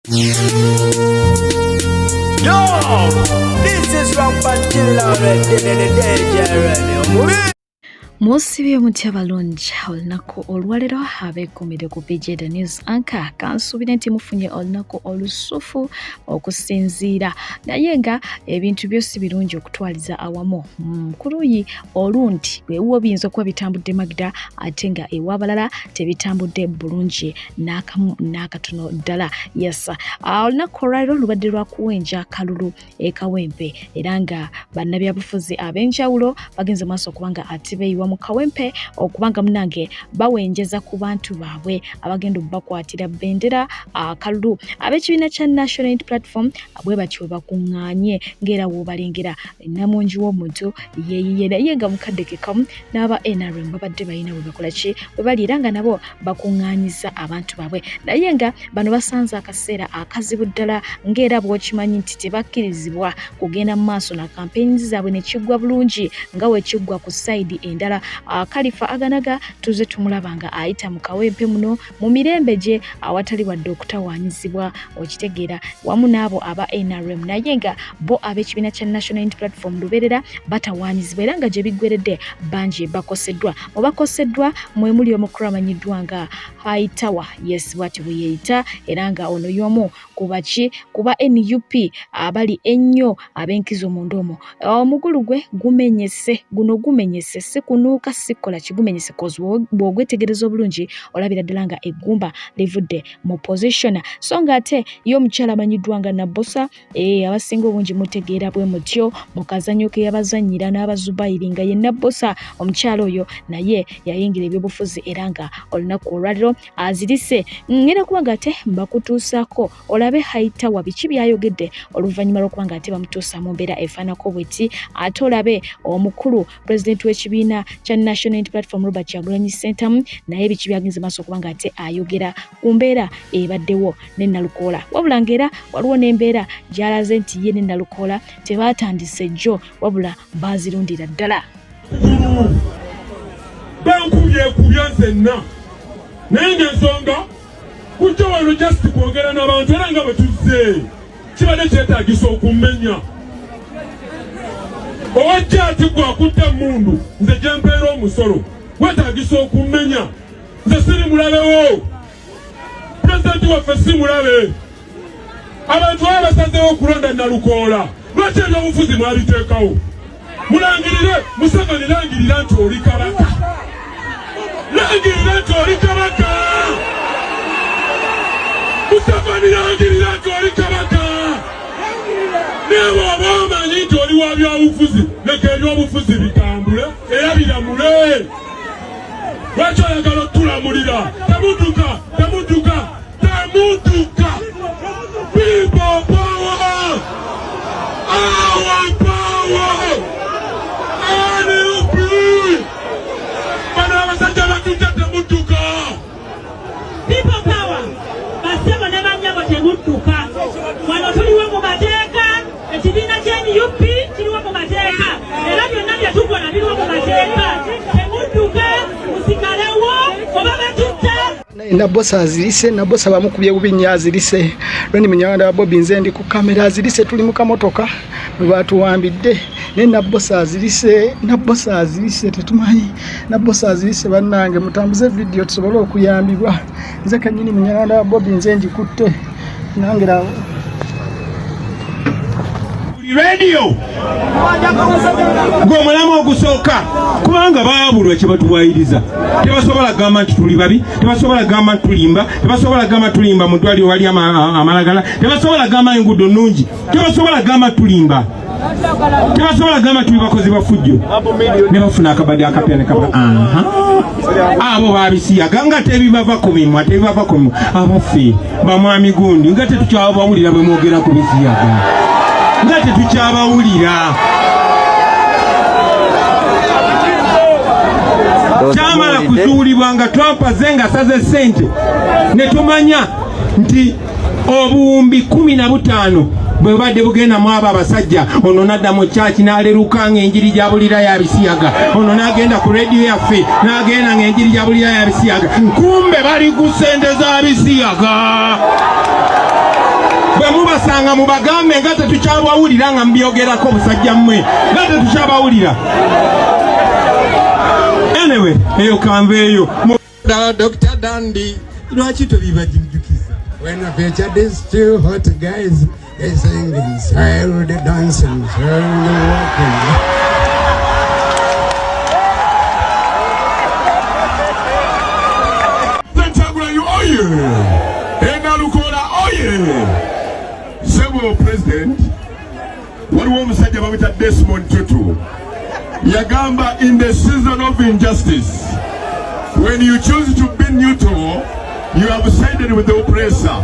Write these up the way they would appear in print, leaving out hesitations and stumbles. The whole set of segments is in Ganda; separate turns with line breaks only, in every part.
Yo, this is Rampant Chilla.
Musibye mutya balungi olunaku olwaleero abeekuumire ku BJ The News Anchor kansuubire nti mufunye olunaku olusufu okusinziira naye nga ebintu byo si birungi okutwaliza awamu ku luuyi olundi ewuwo biyinza okuba bitambudde Magda ate nga ew'abalala tebitambudde bulungi n'akamu n'akatono ddala. Yes, olunaku olwaleero lubadde lwa kuwenja kalulu e Kawempe era nga bannabyabufuzi ab'enjawulo bagenze maaso okuba nga ate beeyiwa mu Kawempe okuba nga munange bawenjeza ku bantu baabwe abagenda okubakwatira bendera akalulu. Ab'ekibiina kya National Unity Platform bwe batyo bwe bakuŋŋaanye ng'era w'obalengera namungi w'omuntu yeeyiye naye nga mukadde ke kamu n'aba NRM babadde balina bwe bakola ki bwe bali era nga nabo bakuŋŋaanyiza abantu baabwe naye nga bano basanze akaseera akazibu ddala ng'era bw'okimanyi nti tebakkirizibwa kugenda mu maaso na kampeyini zaabwe ne kiggwa bulungi nga we kiggwa ku sayidi endala. Kalifa Aganaga tuze tumulaba nga ayita mu Kawempe muno mu mirembe gye awatali wadde okutawaanyizibwa okitegeera wamu n'abo aba NRM naye nga bo ab'ekibiina kya National Unity Platform lubeerera batawaanyizibwa era nga gye biggweredde bangi bakoseddwa. Mu bakoseddwa mwe muli omukulu amanyiddwa nga High Tower, yes bw'atyo bwe yeeyita era nga ono y'omu ku baki kuba NUP abali ennyo ab'enkizo munda omwo. Omugulu gwe gumenyese, guno gumenyese si kunuuka si kukola ki gumenyese cause bw'ogwetegereza obulungi olabira ddala nga eggumba livudde mu position. So nga ate ye omukyala amanyiddwa nga Nabbosa, abasinga obungi mutegeera bwe mutyo mu kazannyo ke yabazannyira n'abazubayiri nga ye Nabbosa, omukyala oyo naye yayingira ebyobufuzi era nga olunaku olwaliro azirise. Ngenda kuba nga ate mbakutuusaako olabe Haitawa biki by'ayogedde oluvannyuma lw'okuba nga ate bamutuusa mu mbeera efaanako bweti, ate olabe omukulu pulezidenti w'ekibiina kya National Unity Platform Robert Kyagulanyi Ssentamu naye biki byagenze maaso okuba nga ate ayogera ku mbeera ebaddewo ne Nalukoola, wabula ng'era waliwo n'embeera gy'alaze nti ye ne Nalukoola tebaatandise jjo wabula baazirundira ddala.
Bankubyekubye nzenna naye ng'ensonga kujja wano just kwogera n'abantu era nga bwe tuzze kibadde kyetaagisa okumenya owajja ati gwe akutte emmundu nze gye mpeera omusolo wetaagisa okumenya nze siri mulabewo pulezidenti waffe si mulabe abantu baba basazeewo okulonda Nalukoola lwaki ebyobufuzi mwabiteekawo mulangirire Museveni langirira nti oli kabaka langirira nti oli kabaka Museveni langirira nti oli kabaka naye bw'oba omanyi nti oli wa byabufuzi leka ebyobufuzi bitambule era biramule lwaki oyagala otulamulira temuduka temuduka temuduka people power our power NUP bano abasajja batujja temudduka
people power bassebo ne bannyabo temudduka wano tuliwo mu mateeka ekibiina kya NUP kiriwo mu mateeka era byonna bye tukola biriwo mu mateeka temudduka musigalewo oba batutta
Nabosa azirise, Nabosa bamukubye bubi nnyo azirise. Lweni Munyarwanda wa Bobi nze ndi ku kamera azirise, tuli mu kamotoka bwe batuwambidde naye Nabosa azirise, Nabosa azirise, tetumanyi Nabosa azirise. Bannange mutambuze vidiyo tusobole okuyambibwa. Nze kennyini Munyarwanda wa Bobi nze ngikutte nange
radio gwe omulamu ogusooka kubanga baabulwa kye batuwayiriza tebasobola kugamba nti tuli babi tebasobola kugamba nti tulimba tebasobola kugamba tulimba mu ddwaliro wali amalagala tebasobola kugamba enguudo nnungi tebasobola kugamba tulimba tebasobola kugamba tuli bakozi ba fujjo ne bafuna akabadi akapya ne kaba aha abo babisiyaga nga tebibava ku mimwa tebibava ku mimwa abaffe bamwami gundi nga tetukyabawulira bwe mwogera ku bisiyaga nga tetukyabawulira kyamala kuzuulibwa nga Trump aze nga asaze ssente ne tumanya nti obuwumbi 15 bwe bubadde bugenda mu abo abasajja ono n'adda mu kyaki n'aleruka ng'enjiri gy'abulira ya bisiyaga ono n'agenda ku rediyo yaffe n'agenda ng'enjiri gy'abulira ya bisiyaga kumbe bali ku ssente za bisiyaga. mubasanga mubagambe nga tetukyabawulira nga mubyogerako busajja mmwe nga tetukyabawulira. Anyway, eyo kanveeyo.
Dr. Dandy,
lwaki tobibajjukiza?
When I feature these two hot guys, they sing inside the dancing, slowly walking.
Kyagulanyi oye! Enalukola oye! Sebo President, waliwo omusajja bamuyita Desmond Tutu yagamba, in the season of injustice, when you choose to be neutral, you have sided with the oppressor.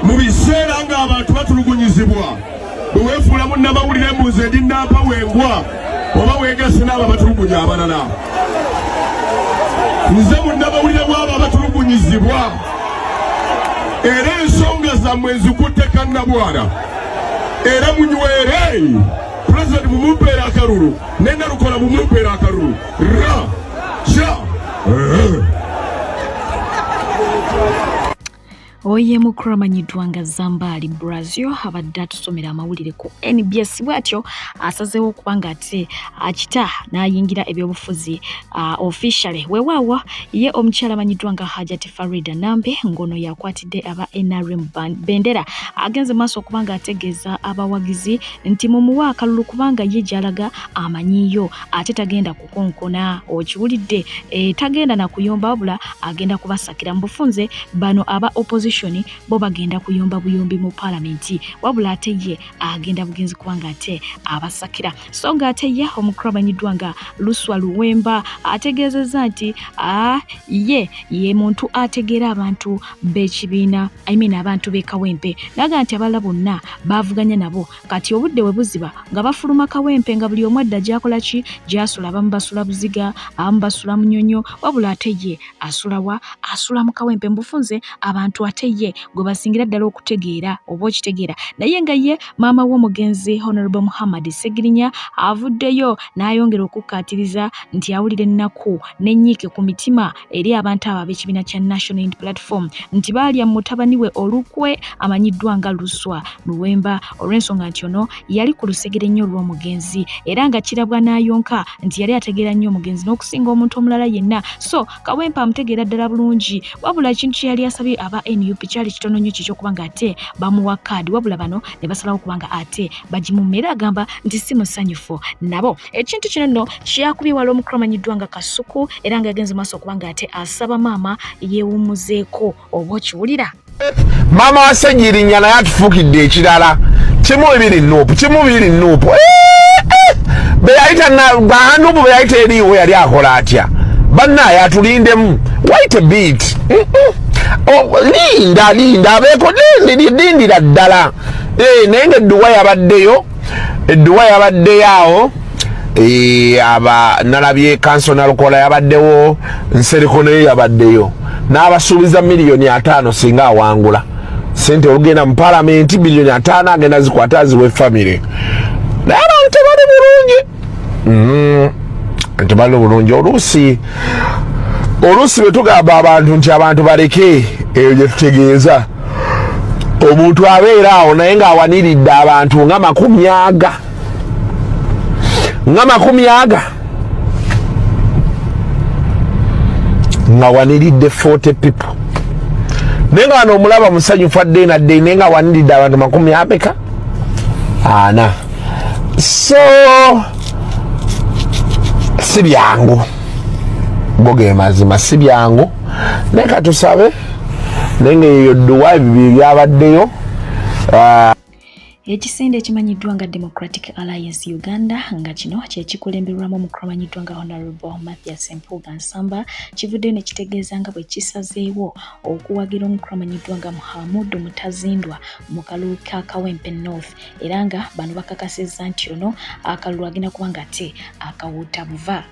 Mu biseera ng'abantu batulugunyizibwa, bwe weefuula munnamawulire mbu nze ndi nampa wengwa, oba weegase n'abo abatulugunya abalala. Nze munnamawulire bw'abo abatulugunyizibwa, era ensonga zammwe nzikutte kannabwana, era munywere. Pulezidenti mumumpeera akalulu, ne Nalukola mumumpeera akalulu ra kya.
Oye mukulu amanyiddwa nga Zambaali Brazil abadde atusomera amawulire ku NBS, bw'atyo asazeewo okuba nga ate akita n'ayingira ebyobufuzi officially. Weewaawo ye omukyala amanyiddwa nga Hajati Farida Nambe, ng'ono yakwatidde aba NRM bendera, agenze maaso okuba nga ategeeza abawagizi nti mumuwe akalulu kubanga ye gy'alaga amanyiyo, ate tagenda kukonkona. Okiwulidde? Tagenda na kuyomba, wabula agenda kubasakira. Mu bufunze bano aba opposition bo bagenda kuyomba buyombi mu palamenti, wabula ate ye agenda bugenzi kubanga ate abasakira. So nga ate ye omukulu amanyiddwa nga Luswa Luwemba ategeezezza nti ye ye muntu ategeera abantu b'ekibiina, I mean abantu b'e Kawempe, naga nti abalala bonna baavuganya nabo, kati obudde we buziba nga bafuluma Kawempe nga buli omu adda gy'akola ki, gy'asula. Abamu basula Buziga, abamu basula Munyonyo, wabula ate ye asula wa? Asula mu Kawempe. Mu bufunze abantu ate ye gwe basingira ddala okutegeera, oba okitegeera. Naye nga ye maama w'omugenzi Honorable Muhammad Ssegirinya avuddeyo n'ayongera okukkaatiriza nti awulira ennaku n'ennyiike ku mitima eri abantu abo ab'ekibiina kya National Unity Platform, nti baalya mutabani we olukwe amanyiddwa nga Luswa Luwemba, olw'ensonga nti ono yali ku lusegere nnyo olw'omugenzi, era nga kirabwa n'ayonka nti yali ategeera nnyo omugenzi n'okusinga omuntu omulala yenna. So Kawempe amutegeera ddala bulungi, wabula ekintu kye yali asabye aba NUP kyali kitono nnyo, kyekyokuba nga ate bamuwa kaadi, wabula bano ne basalawo okuba nga ate bagimumma, era agamba nti si musanyufu nabo. Ekintu kino nno kyakubye wala omukulu amanyiddwa nga Kasuku, era nga yagenze maaso okuba nga ate asaba maama yeewummuzeeko, oba okiwulira.
Maama wa Ssegirinya naye atufuukidde ekirala. Kimu bibiri NUP, kimu bibiri NUP. Beyayita banupu, beyayita eriiwo yali akola atya? Bannaaye atulindemu, wait a bit. Oh, linda linda abeeko, lindira ddala. Naye nga edduwa yabaddeyo, edduwa yabaddeyo awo. Aba nalabye kanso Nalukola yabaddewo, Nsereko naye yabaddeyo n'abasuubiza 5 miliyoni singa awangula. Sente olugenda mu palamenti, 50 miliyoni agenda zikwata aziwe famire. Naye abantu tebali bulungi, tebali bulungi. Oluusi bwe tugamba abantu nti abantu baleke, eyo gye tutegeeza omuntu abeera awo naye ng'awaniridde abantu nga makumi aga, nga makumi aga, nga waniridde 40 people, naye nga wano omulaba musanyufu adde nadde, naye nga waniridde abantu makumi ameka? Ana. So si byangu, go ge mazima, si byangu, naye katusabe. Naye nga eyo dduwa, ebyo byabaddeyo.
Ekisinde ekimanyiddwa nga Democratic Alliance Uganda, nga kino kyekikulemberwamu omukulu amanyiddwa nga Honorable Mathias Mpuuga Nsamba, kivuddeyo ne kitegeeza nga bwe kisazeewo okuwagira omukulu amanyiddwa nga Muhamudu Mutazindwa mu kalulu ka Kawempe North, era nga bano bakakasizza nti ono akalulu agenda kuba nga ate akawuuta buva.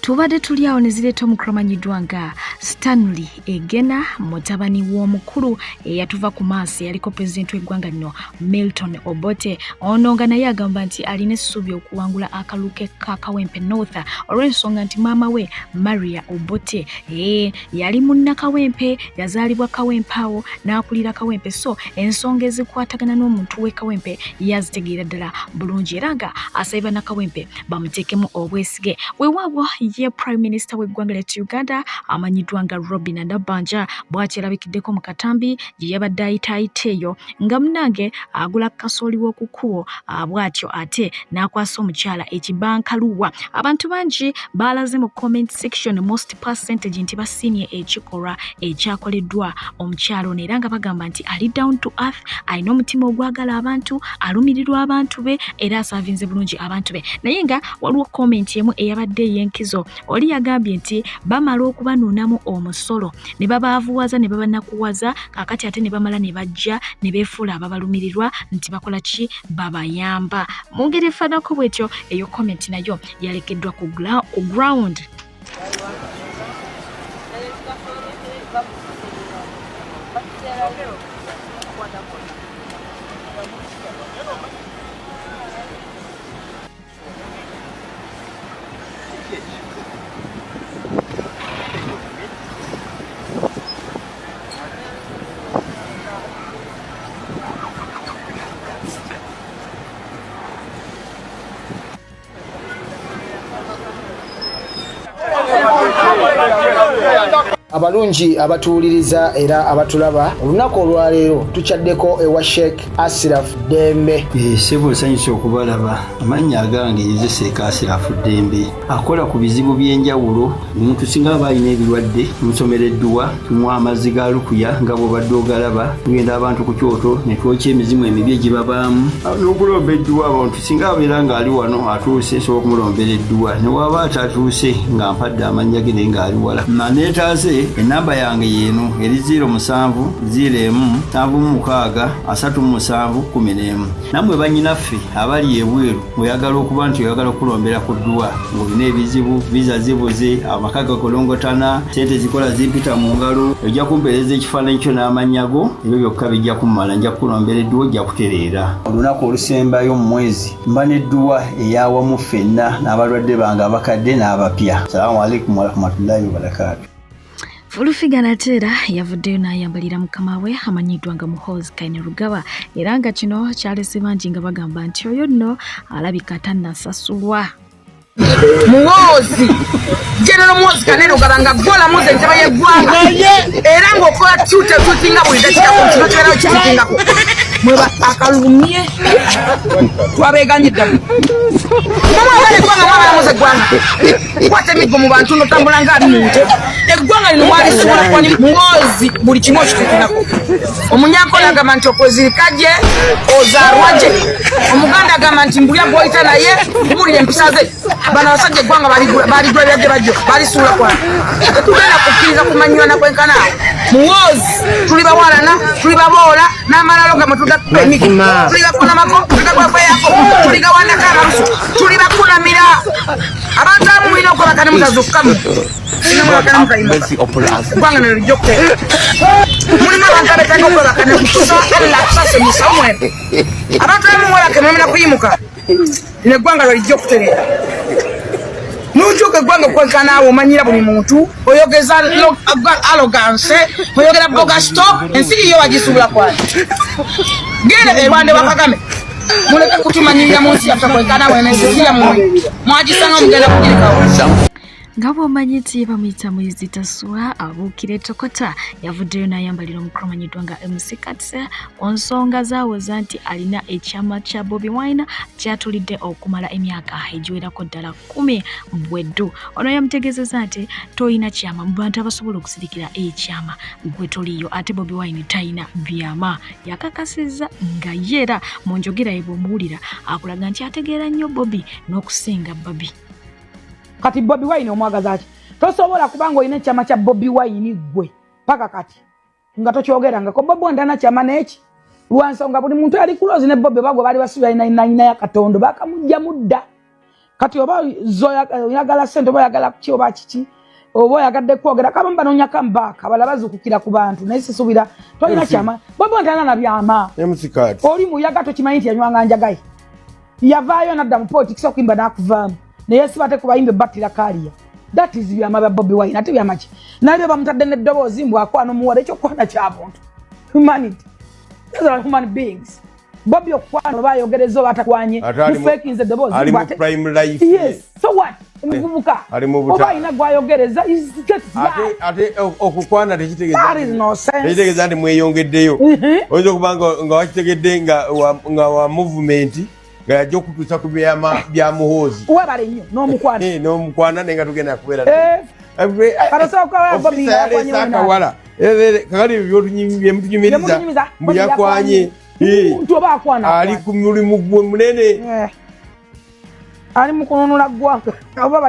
Tubadde tuli awo ne zireeta omukulu amanyiddwa nga Stanley Egena, mutabani w'omukulu eyatuva ku maaso, eyaliko pulezidenti w'eggwanga lino Milton Obote. Obote ono nga naye agamba nti alina essuubi okuwangula akalulu ke ka Kawempe North olw'ensonga nti maama we Maria Obote yali munna Kawempe, yazaalibwa Kawempe awo n'akulira Kawempe, so ensonga ezikwatagana n'omuntu w'e Kawempe yazitegeera ddala bulungi era nga asabye bannakawempe bamuteekemu obwesige. Weewaawo ye Prime Minister w'eggwanga lyattu Uganda amanyiddwa nga Robinah Nabbanja bw'atyo yalabikiddeko mu katambi gye yabadde ayitaayita eyo nga munnange agula kasooli w'oku kkubo bw'atyo ate n'akwasa omukyala ekibankaluwa. Abantu bangi baalaze mu comment section most percentage nti basiimye ekikolwa ekyakoleddwa omukyala ono era nga bagamba nti ali down to earth, alina omutima ogwagala abantu, alumirirwa abantu be era asaavinze bulungi abantu be. Naye nga waliwo comment emu eyabadde ey'enkizo, oli yagambye nti bamala okubanuunamu omusolo ne babaavuwaza ne babanakuwaza, kaakati ate ne bamala ne bajja ne beefuula ababalumirirwa nti bakola ki, babayamba. Mu ngeri efaananako bwetyo eyo comment nayo yalekeddwa ku ground.
Abalungi abatuwuliriza era abatulaba, olunaku olwaleero tukyaddeko ewa Sheikh Asiraf Ddembe.
Ssebo nsanyuse okubalaba. Amannya agange nze Sheikh Asiraf Ddembe, akola ku bizibu by'enjawulo. Omuntu singa aba alina ebirwadde tumusomera edduwa, tumuwa amazzi ga lukuya nga bw'obadde ogalaba, tugenda abantu ku kyoto ne twokya emizimu emibi egibabaamu n'okulomba edduwa. Abantu singa abeera ng'ali wano atuuse, nsobola okumulombera edduwa, ne waba atatuuse nga mpadde amannya ge naye ng'ali wala. Neetaase, ennamba yange y'eno eri 07 01 76 37 11. Nammwe bannyinaffe abali ebweru oyagala okuba nti oyagala okulombera ku dduwa ng'olina ebizibu, viza zibuze, amaka gakolongotana, sente zikola zimpita mu ngalo, ojja kumpeereza ekifaananyi kyo n'amannya go, ebyo byokka bijja kummala, nja kukulombera edduwa ojja kutereera. Olunaku olusembayo mu mwezi mba n'edduwa ey'awamu ffenna n'abalwadde bange abakadde n'abapya. Salaamu alaikum warahmatullahi wabarakaatu.
Fulufiga nate era yavuddeyo n'ayambalira mukama we amanyiddwa nga Muhoozi Kainerugaba era nga kino kyalese bangi nga bagamba nti oyo nno alabika tannasasulwa.
Muhoozi General Muhoozi Kainerugaba nga gw'olamuza entebe y'eggwanga era ng'okola tuuta tuutinga buli dakika ku kino kibeerawo kituutingako mweba akalumye twabeganye ddala mumwagala eggwanga mwabalamuza eggwanga kwata emiggo mu bantu notambula nga ali mu nte eggwanga lino mwalisuula kwani Muhoozi buli kimu okituukirako. Omunyankole agamba nti okwezirika gye ozaarwa gye, Omuganda agamba nti mbuya gwoyita naye kubulira empisa ze. Bano abasajja eggwanga baligula byajje bajjo balisuula kwani tetugenda kukkiriza kumanywana kwenkana awo. Muhoozi tuli bawalana tuli baboola n'amalalo gamwe tugakuba emiggo tuli bakunamako tuligakweyako tuligawanako amalusu tuli bakunamira. Abantu abamu mulina okwebaka ne mutazuukukamu eggwanga nalo lijja okuteeka. Mulimu abantu abeetaaga okwebaka ne kutusa Allah atusase musawo mwene. Abantu abamu mwebake mulemera kuyimuka, lino eggwanga lwe lijja okutereera. N'okyuka eggwanga okwenkana awo omanyira buli muntu, oyogeza arrogance, oyogera bogasto, ensi yiyo wagisuubula kwani. Genda e Rwanda wa Kagame. Muleke kutumanyirira mu nsi yaffe kwenkana awo, eno ensi si yammwe. Mwagisanga mugenda kugirekawo.
Nga bw'omanyi nti bamuyita Muyizi Taswa abuukira etokota, yavuddeyo n'ayambalira omukulu amanyiddwa nga MC Kats ku nsonga zaawoza nti alina ekyama kya Bobi Wine kyatulidde okumala emyaka egiwerako ddala 10 bweddu. Ono yamutegeezezza nti tolina kyama mu bantu abasobola okusirikira ekyama gwe toliiyo, ate Bobi Wine talina byama. Yakakasizza nga ye era mu njogera ye bw'omuwulira akulaga nti ategeera nnyo Bobi n'okusinga Bobi.
Kati Bobi Wine omwagaza ki? Tosobola kubanga olina ekyama kya Bobi Wine ggwe paka kati nga tokyogerangako. Bobi Wine talina kyama n'eki lwa nsonga buli muntu yali kulozi ne Bobi oba gwe baali basuubira alina ya Katonda bakamugyamu dda. Kati oba oyagala ssente oba oyagala ki oba kiki, Oba oyagadde kwogera kabamu banoonya comeback, abalala bazuukukira ku bantu, naye sisuubira tolina kyama. Bobi Wine talina na byama. Oli muyaga, tokimanyi nti yanywanga njagaye, yavaayo nadda mu politics okuyimba n'akuvaamu, naye siba te kubayimba battira kaaliya. That is byama bya Bobi Wine. Ate byama ki nalyo bamutadde n'eddoboozi mbu akwana omuwala? Ekyokwana kya buntu, humanity, those are human beings. Bobi okukwana oba ayogereza oba atakwanye, mufekinze eddoboozi.
Ali mu prime life.
Yes, so what? Omuvubuka oba alina gwayogereza.
Ate okukwana tekitegeeza nti mweyongeddeyo. Oyinza okuba nga wakitegedde nga wa movement, nga yajja okutuusa ku byama bya Muhoozi.
Webale nnyo n'omukwana.
N'omukwana, naye nga tugenda kubeera akawala kakati byemutunyumiriza mbu yakwanye. Ali ku mulimu gwe munene.
Ali mu kununula ggwanga oba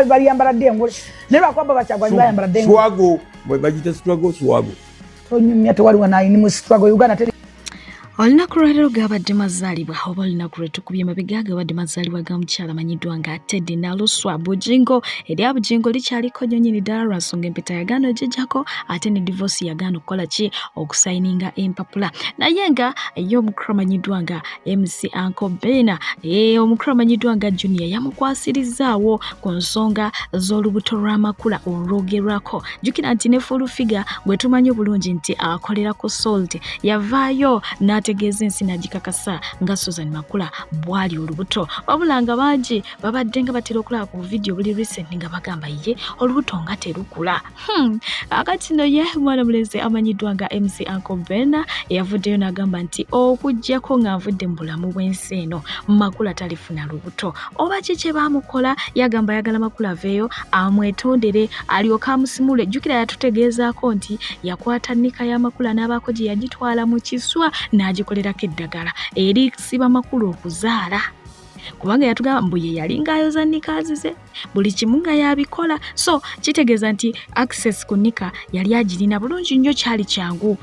baliyambala ddi engule? Naye lwakuba bo bakyagwanyi bayambala ddi engule.
Swago bagiyita struggle, swago.
Tonyumya, tewaliwo nayini mu struggle Uganda teri.
Olunaku lwaleero gabadde mazaalibwa, oba olunaku lwe tukubye mabega gabadde mazaalibwa ga mukyala amanyiddwa nga Teddy Naluswa Bujingo. Erya Bujingo likyaliko nnyo nnyini ddala lwa nsonga empeta yagaana ogijjako, ate ne divorce yagaana okukola ki, okusayininga empapula. Naye nga ye omukulu amanyiddwa nga MC Uncle Ben, omukulu amanyiddwa nga Junior, yamukwasirizaawo ku nsonga z'olubuto lw'amakula olwogerwako. Jjukira nti ne Full Figure gwe tumanyi obulungi nti akolera ku Salt yavaayo n'ategeeza ensi n'agikakasa nga Susan Makula bw'ali olubuto, wabula nga bangi babadde nga batera okulaba ku vidiyo buli recent nga bagamba ye olubuto nga terukula. Akati no ye mwana mulenzi amanyiddwa nga MC Uncle Ben yavuddeyo n'agamba nti okuggyako nga nvudde mu bulamu bw'ensi eno, Makula talifuna lubuto. Oba ki kye baamukola? Yagamba ayagala Makula aveeyo amwetondere alyoke amusimule. Jjukira yatutegeezaako nti yakwata nnika ya Makula n'abaako gye yagitwala mu kiswa n'agikolerako eddagala erisiba Makula okuzaala, kubanga yatugamba mbu ye yalinga ayoza nnikaazi ze, buli kimu nga yabikola. So kitegeeza nti access ku nika yali agirina bulungi nnyo, kyali kyangu.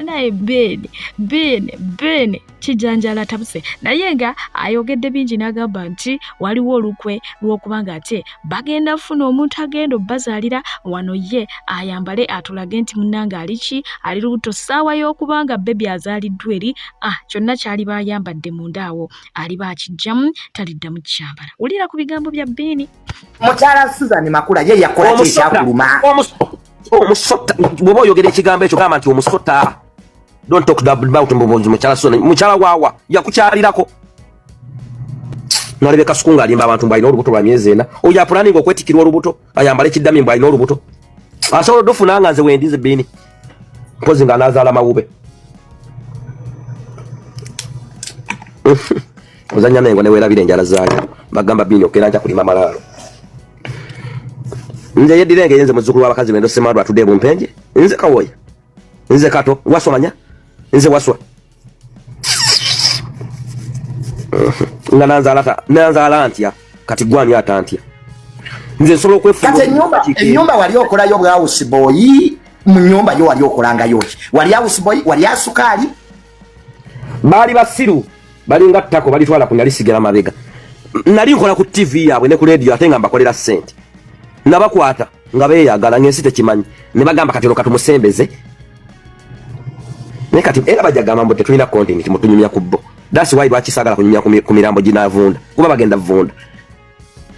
Naye Ben, Ben, Ben kijanjala tabuse, naye nga ayogedde bingi n'agamba nti waliwo olukwe lw'okuba nga ate bagenda kufuna omuntu agenda obbazaalira wano, ye ayambale atulage nti munnange ali ki, ali lubuto. Ssaawa y'okuba nga baby azaaliddwa eri, ah, kyonna kyali bayambadde munda awo aliba akijjamu, taliddamu kyambala. Wulira ku bigambo bya Biini.
Mukyala Susan Makula ye yakola ki ekyakuluma?
Omusota, bw'oba oyogera ekigambo ekyo gamba nti omusota. Don't talk about mukyala Susan. Mukyala waawa yakukyalirako nalebe Kasuku ng'alimba abantu mbu alina olubuto lwa myezi 4. Oyo apulaninga okwetikirwa olubuto ayambale kiddami mbu alina olubuto, asobola odufuna nga nze wendize Biini, mpozi nga anazaala mawube. Ozanya nengo newerabira enjala zaayo. Bagamba Biini okera nja kulima malaalo. Nze yeddira nze muzzukulu w'abakazi bendo Ssemalwa atudde ebumpenje. Nze Kawoya, nze Kato wasomanya, nze Waswa nga nanzaala ntya? Kati gwani atantya? Nze nsobola
okwefuga. Ennyumba wali okolayo bwa house boy? Mu nyumba yo wali okolangayo ki? Wali house boy? Wali asukaali?
Baali basiru, balinga ttako balitwala ku nalisigala mabega. Nali nkola ku TV yaabwe ne ku radio, ate nga mbakolera ssente. Nabakwata nga beeyagala ng'ensi tekimanyi, ne bagamba kati ono katumusembeze. Naye kati era bajja gamba mbu tetulina content, mutunyumya ku bo. That's why lwaki saagala kunyumya ku mirambo ginaavunda, kuba bagenda vunda.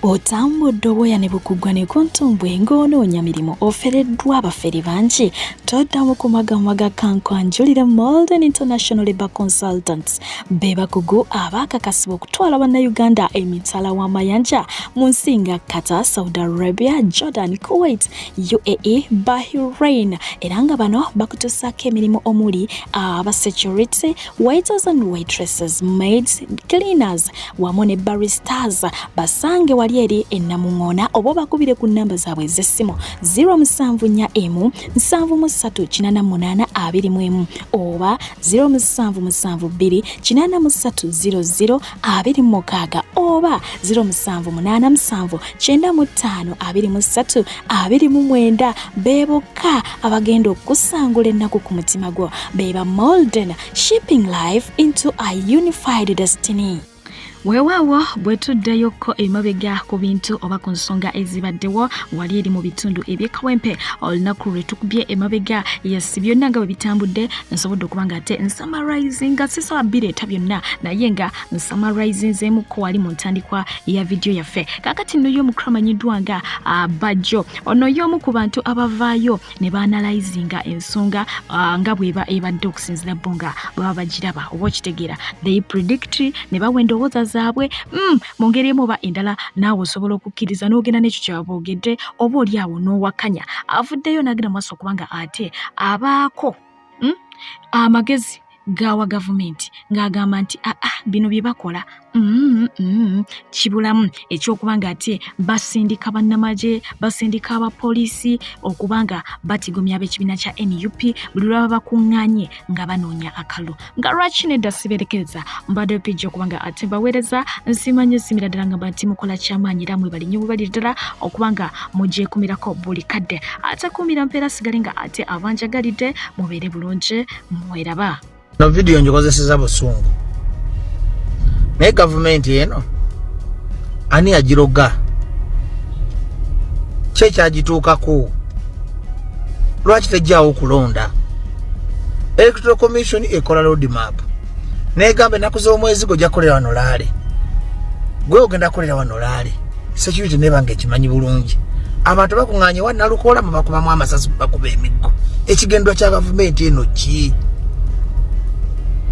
Otambudde obwoya ne bukugwa ne ku ntumbwe ng'onoonya mirimu, ofereddwa abafere bangi, toddamu kumagamaga. Kankwanjulire Molden International Labour Consultants. Be bakugu abaakakasibwa okutwala bannayuganda emitala w'amayanja mu nsi nga Qatar, Saudi Arabia, Jordan, Kuwait, UAE, Bahrain, era nga bano bakutuusaako emirimu omuli aba security, waiters and waitresses, maids, cleaners wamu ne baristas. Basange wali eri enamuŋoona oba obakubire ku nnamba zaabwe ez'essimu 0741 73 88 21 oba 0772 83 00 26 oba 0787 95 23 29. Be bokka abagenda okusangula ennaku ku mutima gwo. Be ba Molden, shipping life into a unified destiny. Weewaawo bwe tuddayokko emabega ku bintu oba ku nsonga ezibaddewo wali eri mu bitundu eby'e Kawempe olunaku lwe tukubye emabega, yes, byonna nga bwe bitambudde nsobodde okuba nga ate nsamarizinga, sisobola bireeta byonna naye nga nsamarizinzeemukko wali mu ntandikwa ya vidiyo yaffe. Kaakati nno y'omukulu amanyiddwa nga Bajjo, ono y'omu ku bantu abavaayo ne baanalizinga ensonga nga bweba ebadde okusinzira bo nga baba bagiraba oba okitegeera, they predict ne bawa endowooza zaabwe mu ngeri emu oba endala, naawe osobola okukkiriza n'ogenda n'ekyo kyebaboogedde oba oli awo n'owakanya. Avuddeyo n'agenda mu maaso okuba nga ate abaako amagezi gawa gavumenti ng'agamba nti aa bino bye bakola kibulamu ekyokuba nga ate basindika bannamagye, basindika abapoliisi okuba nga batigomya ab'ekibiina kya NUP buli lwaba bakuŋŋaanye nga banoonya akalulu. Nga lwaki nedda siberekereza, mbadde pijja okuba nga ate mbaweereza. Nsiima nnyo, nsiimira ddala nga nti mukola kyamaanyi era mwebali nnyo bwebali ddala okuba nga mugyekumirako buli kadde. Ate kuumira mpeera sigale nga ate abanjagalidde mubeere bulungi, mweraba.
No vidiyo ngikozeseza busungu, naye gavumenti eno ani yagiroga? Ki ekyagituukako? Lwaki tejjaawo okulonda? Electoral Commission ekola road map negamba ennaku z'omwezi gwe ojja kukolera wano rally, gwe ogenda kukolera wano rally, security neba nga ekimanyi bulungi. Abantu bakuŋŋaanye wa Nalukoola, mubakubamu amasasi, bakuba emiggo. Ekigendwa kya gavumenti eno ki?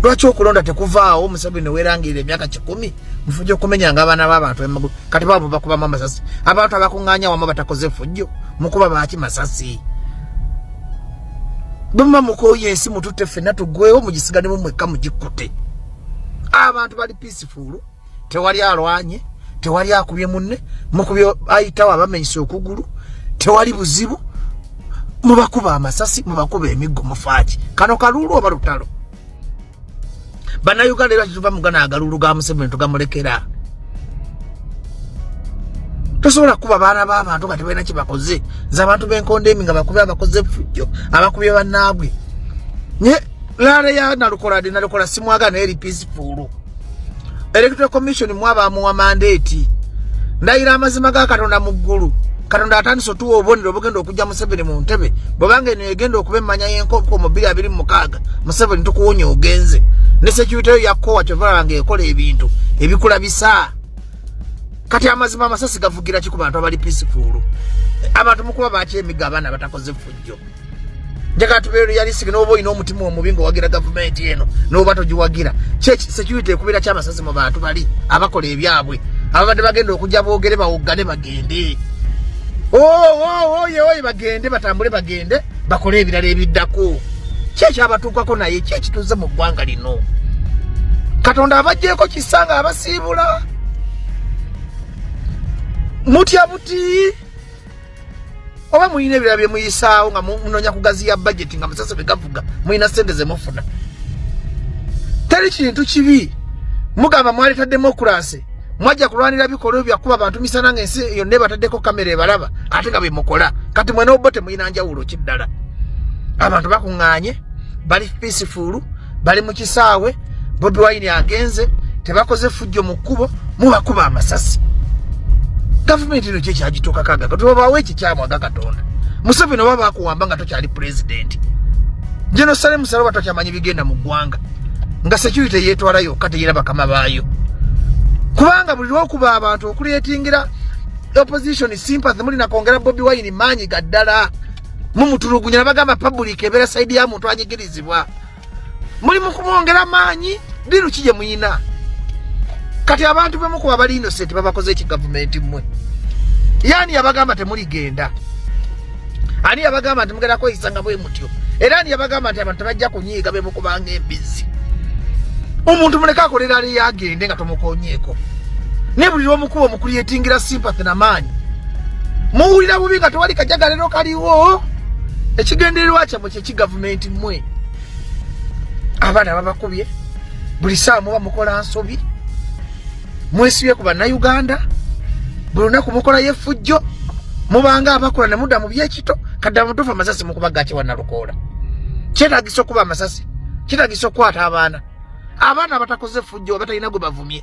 Lwaki okulonda tekuvaawo? Museveni werangirira emyaka 100 mufujja okumenyanga abaana b'abantu emagulu. Kati babo bakubamu amasasi abantu abakuŋŋaanya wamu batakoze fujjo, mukuba baki masasi? Bwemuba mukooye ensi, mututte ffenna tuggwewo, mugisiganemu mwekka mugikkute. Abantu bali peaceful, tewali alwanye, tewali akubye munne, mukubye ayitawo abamenyesa okugulu, tewali buzibu, mubakuba amasasi, mubakuba emiggo, mufaaki? Kano kaluulu oba lutalo? Bannayuganda, era kituva mugana agalulu ga Museveni tugamulekera. Tosobola kuba baana b'abantu nga tebalina kyebakoze. Nze abantu b'enkondeemi nga bakubye abakoze effujjo, abakubye bannaabwe. Nye rally ya Nalukola de Nalukola simwaga, naye eri peaceful. Electoral Commission mwabamuwa mandate. Ndayira amazima ga Katonda mu ggulu, Katonda atandise otuwa obubonero obugenda okujja Museveni mu ntebe. Bwebanga eno egenda okuba emmanya y'enkoko mu 2026, Museveni tukuwonya ogenze ne security yo yakkowa, kyova nga ekola ebintu ebikulabisa. Kati amazima, amasasi gavugira ki ku bantu abali peaceful? Abantu mukuba baki emigo? Abaana batakoze fujjo. Njagala tubeere realistic. N'oba olina omutima omubi ng'owagira gavumenti eno n'oba togiwagira, security ekubira ki amasasi mu bantu bali abakola ebyabwe, ababadde bagenda okujja boogere, bawoggane, bagende oye oye, bagende batambule, bagende bakole ebirala ebiddako? Ki ekyabatuukako? Naye ki ekituze mu ggwanga lino? Katonda abajjeeko kisa nga abasiibula mutya buti, oba mulina ebirala bye muyisaawo nga munoonya kugaziya budget, nga musase bwe gavuga mulina sente zemufuna? Teri kintu kibi. Mugamba mwaleta democracy, mwajja kulwanira bikolwa byakuba bantu misana nga ensi yonna ebataddeko kamera ebalaba, ate nga bwemukola kati mwena obo temulina njawulo kiddala. Abantu bakuŋŋaanye, bali peaceful, bali mu kisaawe, Bobi Wine agenze, tebakoze fujjo mu kkubo, mubakuba amasasi. Gavumenti eno kyekyagituukako? Agaga tubabawo ekikyamu aga Katonda. Museveni, oba bakuwamba nga tokyali pulezidenti, General Saleh Musalo, oba tokyamanyi bigenda mu ggwanga, nga security yeetwala yokka, teyina bakama baayo, kubanga buli lwokuba abantu okuleetingira opposition sympathy, mulina kwongera Bobi Wine maanyi ga ddala. Mumutulugunya, nabagamba public ebeera side ya muntu anyigirizibwa, muli mukumwongera maanyi. Diru ki gye muyina kati? Abantu bemukuba bali innocent, babakoze eki gavumenti mmwe? Yani yabagamba temuligenda? Ani yabagamba nti mugenda kweyisa nga bwe mutyo? Era ani yabagamba nti abantu tebajja kunyiiga bemukubanga embizzi? Omuntu muleke akolera ali yagende nga tomukonyeeko, naye buli lwomukuba omucreatingira sympathy namaanyi, muwulira bubi nga tewali kajagalero kaliwo. Ekigendererwa kyammwe kyeki gavumenti mmwe? Abaana babakubye buli saawa, muba mukola nsobi, mwesibye ku Bannayuganda, buli lunaku mukolayo effujjo, mubanga abakola ne mudda mu byekito. Kadda mutuufu, amasasi mukuba gaki wa Nalukoola? Kyetagisa okuba amasasi? Kyetagisa okukwata abaana, abaana abatakoze effujjo, abatalina gwe bavumye?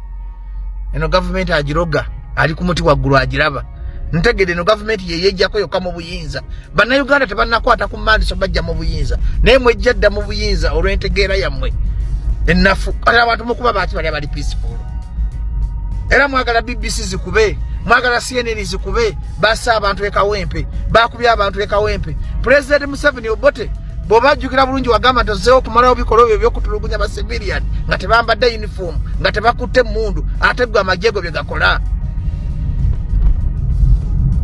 Eno gavumenti agiroga ali ku muti waggulu agiraba. Ntegedde eno gavumenti yeyejjako yokka mu buyinza. Bannayuganda tebannakwata ku mandiso bajja mu buyinza, naye mwejja dda mu buyinza olw'entegeera yammwe ennafu. Kati abantu mukuba baaki bali abali peaceful? Era mwagala BBC zikube, mwagala CNN zikube. Bassa abantu e Kawempe, bakubye abantu e Kawempe. President Museveni, Obote, bw'oba ajjukira bulungi wagamba nti ozzeewo okumalawo bikolwa ebyo ebyokutulugunya ba civilian nga tebambadde uniform, nga tebakutte emmundu, ate gwe amagye go bye gakola.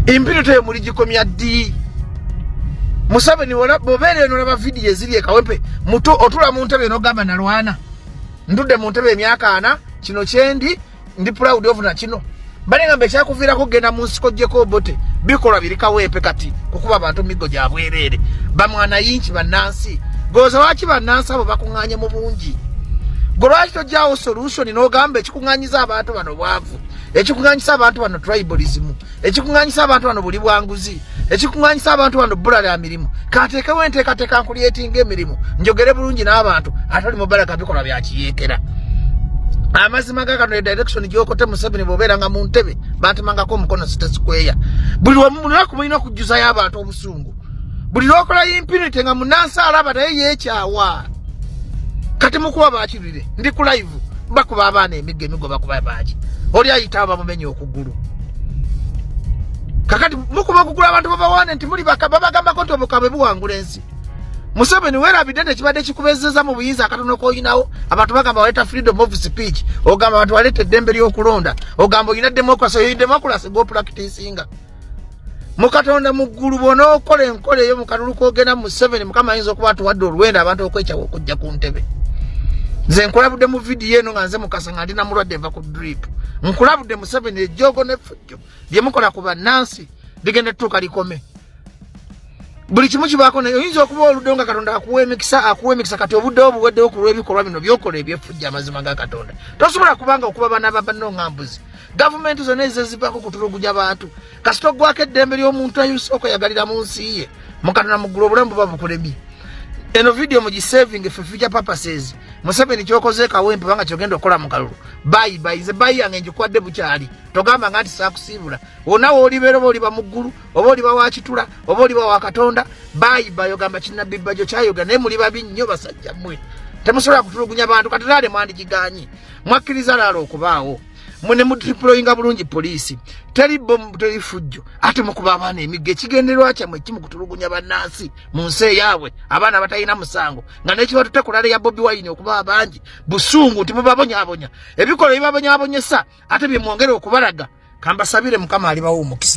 Impunity eyo muligikomya ddi? Museveni, bw'obeera eno olaba vidiyo eziri e Kawempe, muto otula mu ntebe n'ogamba nalwana, ndudde mu ntebe emyaka 40, kino kyendi ndi proud of na kino. Balengamba ekyakuviirako kugenda mu nsiko gyeko Obote, bikolwa biri Kawempe kati kukuba abantu miggo gya bwereere, bamwana yinki bannansi. Goza lwaki bannansi abo bakuŋŋaanye mu bungi? Gwe lwaki tojjawo solution n'ogamba ekikuŋŋaanyiza abantu bano bwavu, ekikuŋŋaanyisa abantu bano tribalism, ekikuŋŋaanyisa abantu bano buli bwanguzi, ekikuŋŋaanyisa abantu bano bbula lya mirimu? Kateekewo enteekateeka nkulyetinga emirimu, njogere bulungi n'abantu. Ate oli mubalaka bikolwa bya kiyeekera. Amazima ga Katonda, direction gyokote Museveni, bw'obeeranga mu ntebe bantemangako omukono City Square. Buli lunaku mulina okujjuzayo abantu obusungu. Buli lwokola impunity nga munansi alaba naye yeekyawa. Kati mukuba bakirire, ndi ku live, bakuba abaana emiggo, emiggo bakuba baki? Oli ayitawo bamumenya okugulu. Kakati mukuba okugulu abantu babawaane nti muli babagambako nti obukabwe buwangula ensi. Museveni, werabidde nti ekibadde kikubezeza mu buyinza akatono koyinawo, abantu bagamba waleeta freedom of speech, ogamba abantu waleeta eddembe ly'okulonda, ogamba olina democracy. Oyo democracy gopracticinga mukatonda mu ggulu. Bw'onookola enkola eyo mu kalulu kogenda mu Museveni, Mukama ayinza okuba atuwadde olwenda abantu okwekyawa okujja ku ntebe. Nze nkulabudde mu vidiyo eno nga nze Mukasa, nga ndi namulwadde nva ku drip. Nkulabudde Museveni, ejjoogo n'effujjo lye mukola ku bannansi ligenda tutuuka likome. Buli kimu kibaako, naye oyinza okuba oluddewo nga Katonda akuwa emikisa, akuwa emikisa. Kati obuddewo buweddewo ku lw'ebikolwa bino byokola ebyeffujja. Amazima ga Katonda, tosobola kubanga okuba bana babanno nga mbuzi. Gavumenti zonna ezo zivaako kutulugunya bantu. Kasita oggwako eddembe ly'omuntu ayusa okweyagalira mu nsi ye, mukatonda muggulu obulamu buba bukulemye. Eno vidiyo mugisaving for future purposes. Museveni, kyokoze Kawempe banga kyogenda okukola mu kalulu, bye bye. Nze bye yange njikwadde bukyali. Togamba nga nti saakusiibula. Wonna woolibeera, oba oliba mu ggulu, oba oliba wa kitula, oba oliba wa Katonda, bye bye. Ogamba kinabbi Bajjo kyayoga, naye muli babi nnyo basajja mmwe, temusobola kutulugunya bantu. Kati laale mwandigiganyi, mwakkiriza laala okubaawo mune mudeployinga bulungi poliisi, teri bomu, teri fujjo, ate mukuba abaana emiggo. Ekigendererwa kyammwe kimu kutulugunya bannansi mu nsi eyaabwe, abaana batalina musango, nga n'ekibatutte ku rally ya Bobi Wine okuba abangi busungu nti mubabonyabonya. Ebikolwa ebibabonyabonyesa ate byemwongera okubalaga. Kambasabire, Mukama alibawo omukisa.